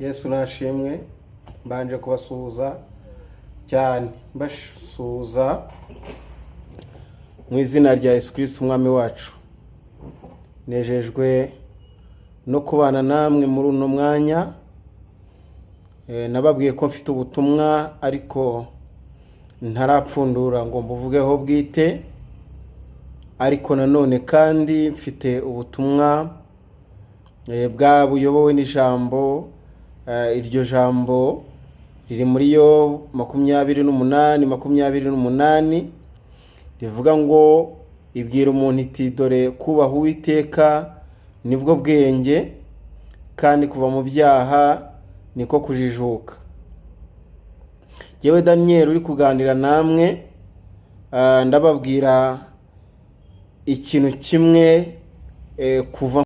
Yesu nashimwe. Mbanje kubasuhuza cyane, mbasuhuza mu izina rya Yesu Kirisiti Umwami wacu. Nejejwe no kubana namwe muri uno mwanya. Nababwiye ko mfite ubutumwa, ariko ntarapfundura ngo mbuvugeho bwite. Ariko nanone kandi mfite ubutumwa bwa buyobowe n'ijambo. Iryo jambo riri muri yo 28:28, rivuga ngo: "Ibwira umuntu iti: 'Dore kubaha Uwiteka nibwo bwenge, kandi kuva mu byaha niko kujijuka.'" Yewe, Daniyeli uri kuganira namwe, ndababwira ikintu kimwe kuva